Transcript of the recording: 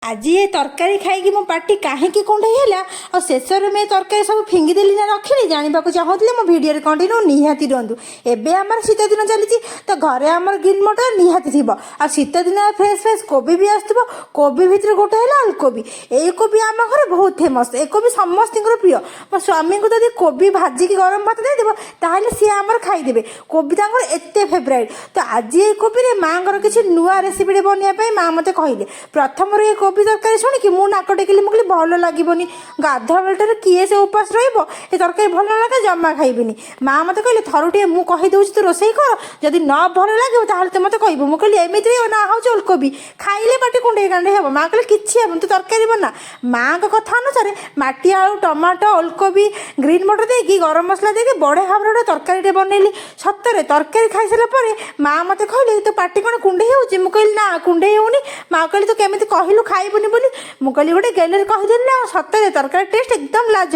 ଆଜି ଏ ତରକାରୀ ଖାଇକି ମୋ ପାଟି କାହିଁକି କୁଣ୍ଡେଇ ହେଲା ଆଉ ଶେଷରେ ମୁଁ ଏ ତରକାରୀ ସବୁ ଫିଙ୍ଗିଦେଲି ନା ରଖିଲି, ଜାଣିବାକୁ ଚାହୁଁଥିଲେ ମୋ ଭିଡ଼ିଓରେ କଣ୍ଟିନ୍ୟୁ ନିହାତି ରୁହନ୍ତୁ। ଏବେ ଆମର ଶୀତ ଦିନ ଚାଲିଛି, ତ ଘରେ ଆମର ଗ୍ରୀନ୍ ମଟର ନିହାତି ଥିବ। ଆଉ ଶୀତ ଦିନ ଫ୍ରେଶ୍ ଫ୍ରେଶ୍ କୋବି ବି ଆସୁଥିବ। କୋବି ଭିତରେ ଗୋଟେ ହେଲା ଓଲକୋବି। ଏଇ କୋବି ଆମ ଘରେ ବହୁତ ଫେମସ୍। ଏ କୋବି ସମସ୍ତଙ୍କର ପ୍ରିୟ। ମୋ ସ୍ୱାମୀଙ୍କୁ ଯଦି କୋବି ଭାଜିକି ଗରମ ଭାତ ଦେଇଦେବ, ତାହେଲେ ସିଏ ଆମର ଖାଇଦେବେ। କୋବି ତାଙ୍କର ଏତେ ଫେବରାଇଟ୍। ତ ଆଜି ଏଇ କୋବିରେ ମାଆଙ୍କର କିଛି ନୂଆ ରେସିପିଟେ ବନେଇବା ପାଇଁ ମା ମୋତେ କହିଲେ। ପ୍ରଥମରୁ ଏ କୋବି ତରକାରୀ ଶୁଣିକି ମୁଁ ନାକ ଟେକିଲି। ମୁଁ କହିଲି, ଭଲ ଲାଗିବନି, ଗାଧୁଆ ବେଳଟାରେ କିଏ ସେ ଉପାସ ରହିବ? ଏ ତରକାରୀ ଭଲ ନ ଲାଗେ, ଜମା ଖାଇବିନି। ମା ମୋତେ କହିଲେ, ଥରୁଟିଏ ମୁଁ କହିଦେଉଛି, ତୁ ରୋଷେଇ କର, ଯଦି ନ ଭଲ ଲାଗିବ ତାହେଲେ ତୁ ମୋତେ କହିବୁ। ମୁଁ କହିଲି, ଏମିତିରେ ନା ହେଉଛି ଓଲକୋବି, ଖାଇଲେ ପାଟି କୁଣ୍ଡେଇ କାଣ୍ଡେଇ ହେବ। ମା କହିଲେ, କିଛି ହେବନି, ତୁ ତରକାରୀ ବନା। ମାଆଙ୍କ କଥା ଅନୁସାରେ ମାଟି ଆଳୁ, ଟମାଟୋ, ଓଲକୋବି, ଗ୍ରୀନ୍ ମଟର ଦେଇକି, ଗରମ ମସଲା ଦେଇକି ବଢ଼ିଆ ଭାବରେ ଗୋଟେ ତରକାରୀଟେ ବନେଇଲି। ସତରେ ତରକାରୀ ଖାଇସାରିଲା ପରେ ମା ମୋତେ କହିଲେ, ତୋ ପାଟି କ'ଣ କୁଣ୍ଡେଇ ହେଉଛି? ମୁଁ କହିଲି, ନା, କୁଣ୍ଡେଇ ହେଉନି। ମା କହିଲେ, ତୁ କେମିତି କହିଲୁ ଖାଇବୁନି ବୋଲି? ମୁଁ କହିଲି, ଗୋଟେ ଗେଲରେ କହିଦେଲି ନା। ଆଉ ସତରେ ତରକାରୀ ଟେଷ୍ଟ ଏକଦମ ଲାଜ